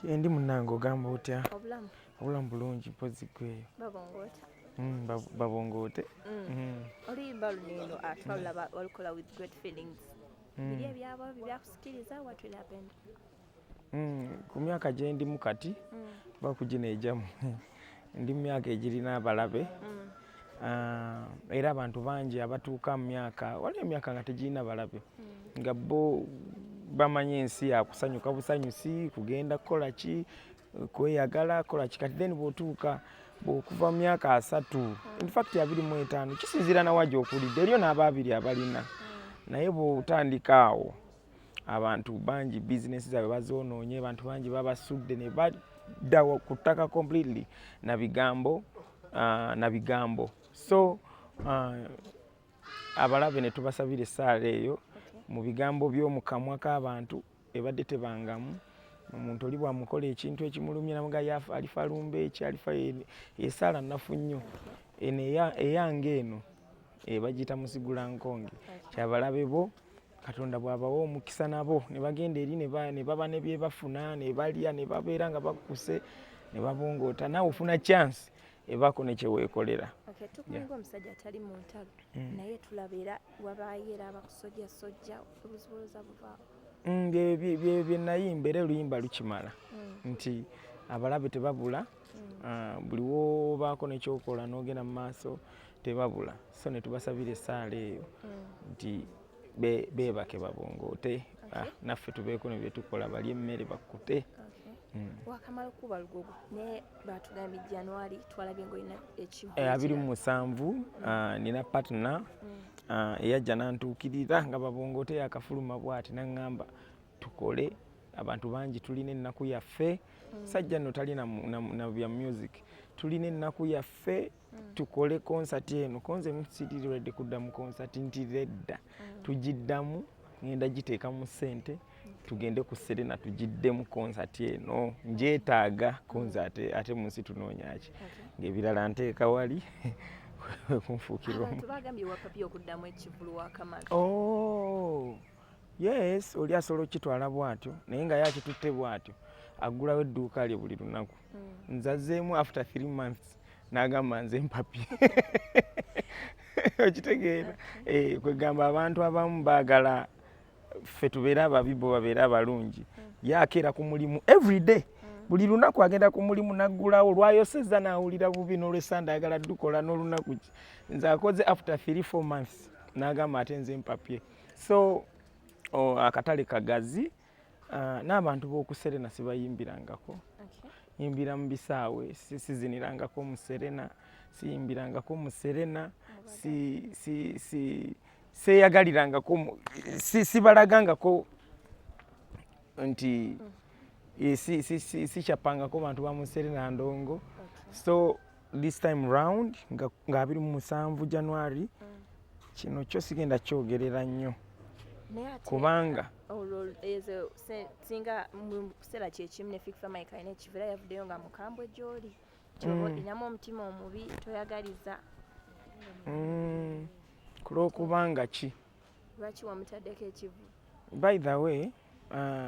Endi munnange, ogamba otya? Obulamu? Obulamu bulungi, mpozi gweyo? Babongoota. Babongoote. Oluyimba luno eno twalulaba walukola with great feelings. Biri ebyabo byakusikiriza, what will happen? Ku myaka gye ndimu kati, bakugina ejamu, ndi mu myaka egirina abalabe. Ah, era abantu bangi abatuuka mu myaka, waliwo emyaka nga tegirina balabe, nga bo bamanyi ensi yakusanyuka busanyusi, kugenda kukola ki, kweyagala, kukola ki. Kati then bw'otuuka, bw'okuva mu myaka 30, in fact 25, kisinziira nawa gy'okulidde, eriyo n'abaabiri abalina, naye bw'otandika awo, abantu bangi bizinesi zaabwe bazoonoonye, abantu bangi babasudde ne badda ku ttaka completely na bigambo, na bigambo. So abalabe ne tubasabira essaala eyo mu bigambo by'omu kamwa k'abantu ebadde tebangamu. Omuntu oli bwamukola ekintu ekimulumya, namuga alifa lumbe eki alifa. Essaala nnafu nnyo eno eyange eno ebagiyita musigula nkonge. Kyabalabe bo, Katonda bw'abawa omukisa nabo ne bagenda eri ne baba ne byebafuna, ne balya, ne babeera nga bakkuse, ne babongoota, naawe ofuna chance ebaako ne kyeweekolera. Okay, tukumanyi omusajja atali mu ntalo, naye tulaba era wabaayo era abakusojjasojja, obuzibuloza buvaawo. Bye nayimba, era oluyimba lukimala nti abalabe tebabula. Ah, buli wobaako nekyokola n'ogenda mu maaso, tebabula. So ne tubasabira essaala eyo nti beebake babongoote. Ah, naffe tubeeko ne byetukola, balye emmere bakkute. Wakamala okuba Lugogo, naye batugambye January twalabye ngaolina ekivu. 27, ah, nina partner, ah, eyajja nantuukirira nga Babongoote yakafuluma bwati, naŋŋamba tukole. Abantu bangi tulina ennaku yaffe, sajja nno talina na bya music, tulina ennaku yaffe, tukole concert eno. Konze siri ready kudda mu concert, nti redda tugiddamu, ngenda giteekamu ssente, tugende ku Serena tugiddemu concert eno, njeetaaga concert. Ate mu nsi tunoonyaki ng'ebirala nteeka wali kunfuukira omu. Abantu bagambye wapapye okuddamu ekivulu wakamala. Oh, yes, oli asobola okukitwala bw'atyo, naye nga ye akitutte bw'atyo, aggulawo edduuka lye buli lunaku. Nzazeemu after 3 months, n'agamba nze mpapye. Okitegeera? Eh, kwegamba abantu abamu baagala ffe tubeere ababi, bo babeere abalungi. Ye akeera ku mulimu everyday, buli lunaku agenda ku mulimu naggulawo, lwayosezza n'awulira bubi, n'olwesanda ayagala dukola n'olunaku ki. Nze akoze after 3-4 months, n'agamba ate nze mpapye. So oh, akatale kagazi, n'abantu b'oku Serena sibayimbirangako. Yimbira mu bisaawe, sizinirangako mu Serena, siyimbirangako mu Serena, si seeyagalirangako sibalagangako nti sikyapangako bantu ba mu Serena ndongo. So this time round nga 27 January, kino kyo sigenda kyogerera nnyo Naye ate kubanga olwo ezo singa mu kiseera kyekimu ne Fik Fameica alina ekivera, yavuddeyo nga mukambwe gy'oli, kyoba olinamu omutima omubi, toyagaliza. Ku lwokubanga ki? Lwaki wamutaddeko ekivu? By the way,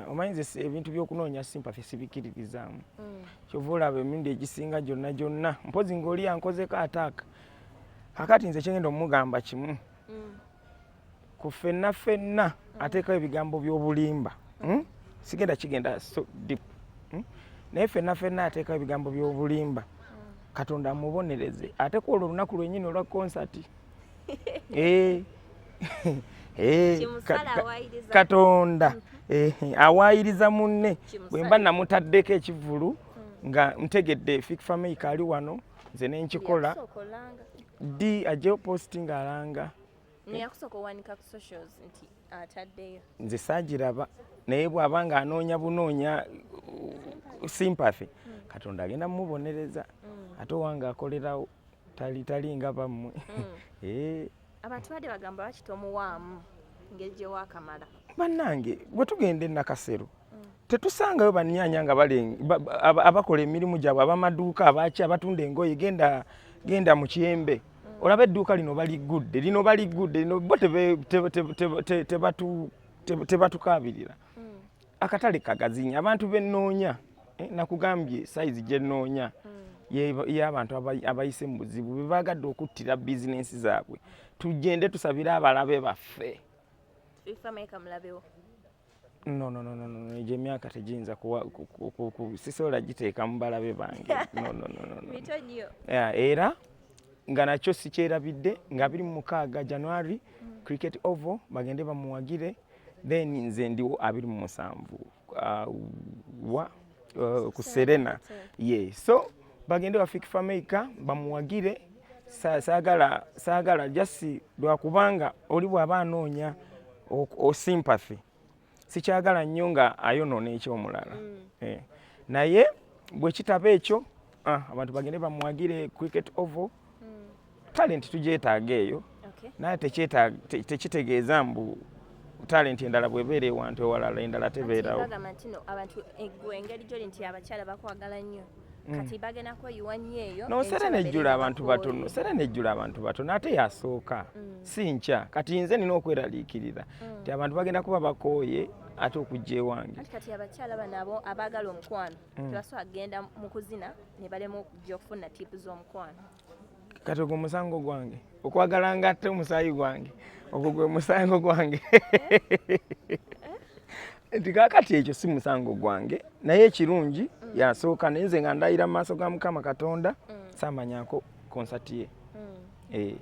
omanyi nze ebintu by'okunoonya sympathy sibikiririzaamu. Kyova olaba emirundi egisinga gyonna gyonna mpozi ng'oli yankozeko ataaka. Kakati nze kyengenda omugamba kimu, ku ffenna ffenna ateekawo ebigambo by'obulimba, Sigenda kigenda so deep, Naye ffenna ffenna ateekawo ebigambo by'obulimba, Katonda amubonereze ate ku olwo olunaku lwennyini olwa konsati. Eh. Eh, Kimusala awaayiriza. Katonda awaayiriza munne. Kimusala. Bwe mba namutaddeko ekivvulu nga ntegedde Fik Fameica ali wano, nze nenkikola. Yakusooka olanga. Ddi ajjeyo post ng'alanga? Neyakusooka owanika ku socials nti ataddeyo. Nze saagiraba, naye bw'aba nga anoonya bunoonya sympathy, Katonda agenda mumubonereza. Ate owange akolerawo, tali nga bammwe. Eh. Abantu badde bagamba lwaki tomuwaamu ngeri gye waakamala. Bannange, bwe tugenda e Nakasero tetusangayo bannyanya nga abakola emirimu gyabwe, abamaduuka, abaki, abatunda engoye. Genda, genda mu Kiyembe olaba edduuka lino baliggudde, lino baliggudde, lino bo tebatukaabirira. Akatale kagazinya abantu bennoonya. Nakugambye size gye nnoonya y'abantu abayise mu buzibu be baagadde okuttira bizinensi zaabwe. Tugende tusabire abalabe baffe. Fik Fameica mulabewo? No, no, no, no, no, egyo emyaka tegiyinza kuwa sisobola giteeka mu balabe bange. No, no, no, no, no. Mito nnyo. Yeah, era nga nakyo sikyerabidde nga 26 January, Cricket Oval, bagende bamuwagire. Then nze ndiwo 27 wa ku Serena. Ye so bagende ba Fik Fameica bamuwagire. Saagala just lwakubanga oli bw'aba anoonya o sympathy, sikyagala nnyo nga ayonoona ekyomulala. Naye bwe kitaba ekyo, abantu bagende bamuwagire Cricket Oval. Talent tugyetaaga eyo, naye tekitegeeza mbu talent endala bwebeera ewantu ewalala endala tebeerawo. Bagamba nti no abantu gwe engeri gyoli nti abakyala bakwagala nnyo, kati bagenda kweyiwa nnyo eyo. No, enkya Serena babeere ejjula nga abantu bakooye. batono. Serena ejjula abantu batono, ate yasooka si nkya. Kati nze nina okweraliikirira nti abantu bagenda kuba bakooye ate okujja ewange. Anti kati abakyala bano abo abaagala omukwano tebasobola kugenda mu kuzina ne balema okujja okufuna tipu z'omukwano. Kati ogwo musango gwange okwagala nga ate omusaayi gwange, ogwo gwe musango gwange nti kaakati ekyo si musango gwange, naye ekirungi yasooka, naye nze nga ndayira mu maaso ga Mukama Katonda saamanyako konsati ye.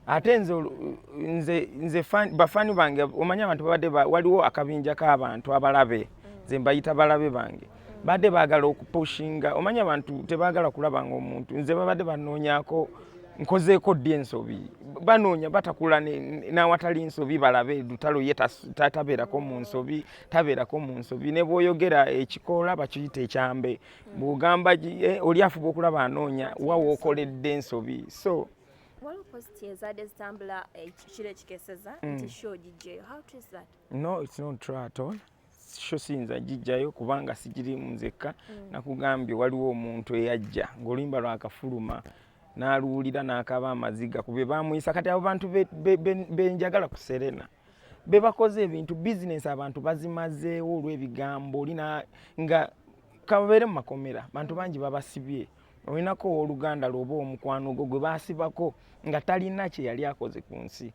Ate nze nze bafaani bange, omanyi abantu babadde waliwo akabinja k'abantu abalabe, nze mbayita balabe bange, badde baagala okupushinga. Omanyi abantu tebaagala kulaba nga omuntu, nze babadde banoonyaako nkozeeko ddi ensobi, banoonya batakula n'awatali nsobi, balabe Lutalo ye tabeerako mu nsobi, tabeerako mu nsobi. Ne bw'oyogera ekikoola bakiyita ekyambe, bw'ogamba oli afuba okulaba anoonya wa w'okoledde ensobi, so Waliwo post ezadde zitambula ekiro ekikeseza nti show gijjeyo. How true is that? No, it's not true at all. Show siyinza gijjayo kubanga sigirimu nzekka. Nakugambye waliwo omuntu eyajja ng'oluyimba lwakafuluma n'aluwulira n'akaaba amaziga ku bye bamuyisa. Kati abo bantu benjagala ku Serena be bakoze ebintu, bizinesi abantu bazimazeewo olw'ebigambo. Olina nga kababeere mu makomera, bantu bangi babasibye, olinako owooluganda lwoba omukwano gwo gwe baasibako nga talina kye yali akoze ku nsi,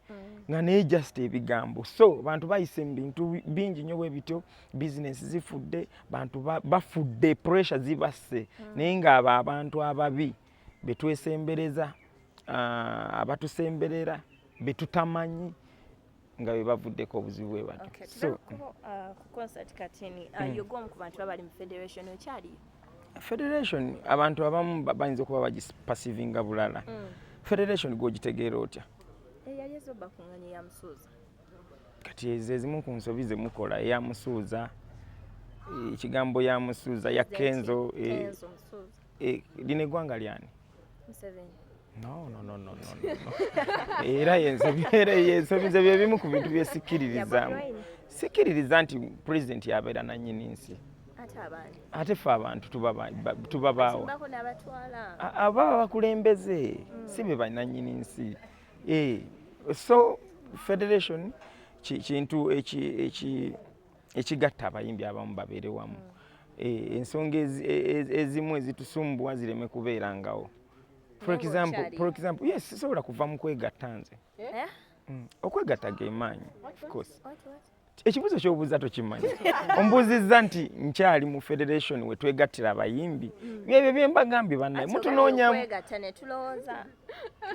nga naye just ebigambo. So bantu bayise mu bintu bingi nnyo bwe bityo, bizinesi zifudde, bantu bafudde, pressure zibasse, naye ng'abo abantu ababi betwesembereza, abatusemberera betutamanyi nga be bavuddeko obuzibu bwe batyo. So so ku concert katini, yogwa omu ku bantu babali mu federation, okyaliyo? Federation abantu abamu bayinza okuba bagiperceivinga bulala. Federation gwogitegeera otya? Eyali ezobakunganya ya Musuuza. Kati ezo ezimu ku nsobi zemukola, eya Musuuza, ekigambo ya Musuuza ya Kenzo, Kenzo Musuuza. Lino eggwanga lyani? Museveni. No, no, no, no, no, no. Era yensobi, era yensobi nze byebimu ku bintu byesikkiririzaamu. Ya Bobi Wine. Sikkiririza nti pulezidenti yabeera nannyini nsi. Ate abaani? Ate ffe abantu tuba baawa? Simbako n'abatwala. Ababa bakulembeze si be bannannyini nsi. So federation kintu ekigatta abayimbi abamu babeere wamu. Ensonga ezimu ezitusumbuwa zireme kubeerangawo. For Naye example, ng'okyali. for example, yes, sisobola kuva mu kwegatta nze. Eh? Okwegatta ge maanyi, of course. What, what? Ekibuuzo ky'obuuza tokimanyi. Ombuuzizza nti nkyali mu federation we twegattira abayimbi, byebyo bye mbagambye bannaye. Ate mutunoonya okwegatta ne tulowooza.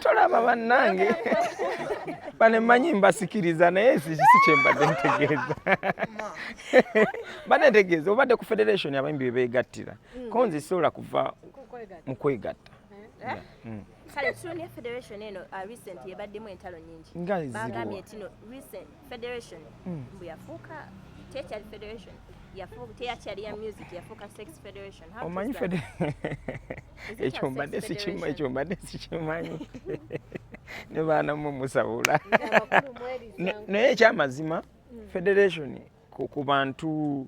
Tolaba bannange bane, mmanyi mbasikiriza, naye si kyembadde ntegeeza. Mbadde ntegeeza obadde ku federation abayimbi bye beegattira, ko nze sisobola kuva mu kwegatta. Eh? Kale tutunuulire federation eno, recent ebaddemu entalo nyingi. Nga ziriwa? Bagambye nti no recent federation mbu yafuuka tekyali federation, yafuuka teyakyali ya music, yafuuka sex federation. How Omanyi true is that? Is it a ekyo mbadde sex sikimanyi. federation? Ekyo mbadde sikimanyi, ne baana mmwe musabula. Naye ekyamazima federation ku bantu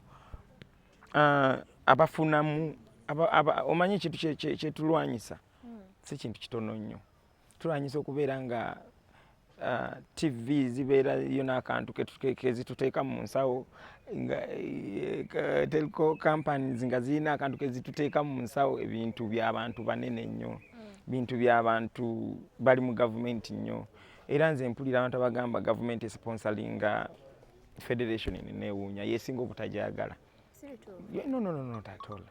abafunamu omanyi ekintu kyetulwanyisa si kintu kitono nnyo. Tulwanyisa okubeera nga TV zibeerayo n'akantu kezituteeka mu nsawo, nga telco companies nga zirina akantu kezituteeka mu nsawo. Ebintu by'abantu banene nnyo, bintu by'abantu bali mu gavumenti nnyo. Era nze mpulira abantu abagamba gavumenti esponsoringa federation, neneewuunya, yesinga obutagyagala. Si bituufu? No, not at all.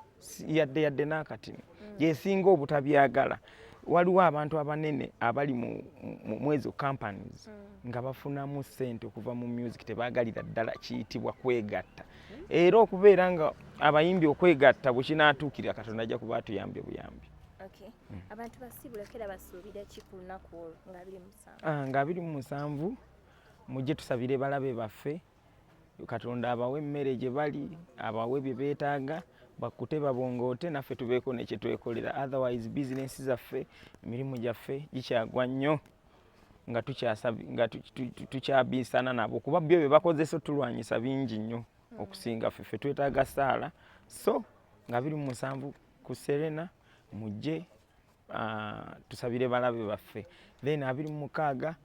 Yadde n'akatino yesinga obutabyagala. Waliwo abantu abanene abali mu ezo companies nga bafunamu ssente okuva mu music, tebaagalira ddala kiyitibwa kwegatta. Era okubeera nga abayimbi okwegatta bwe kinaatuukirira, Katonda ajja kuba atuyambye buyambi. Okay. Abantu basiibuleko era basuubire ki ku lunaku olwo nga 27? Ah, nga 27, mujje tusabire balabe baffe, Katonda abawe emmere gye bali, abawe bye beetaaga, bakkute babongoote, naffe tubeeko ne kye twekolera. Otherwise bizinensi zaffe, emirimu gyaffe gikyagwa nnyo nga nga tukyabiisana nabo, kuba byo bye bakozesa otulwanyisa bingi nnyo okusinga ffe. Ffe twetaaga saala. So nga 27 ku Serena, mujje tusabire balabe baffe. Then 26,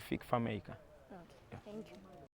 Fik Fameica. Okay. Thank you.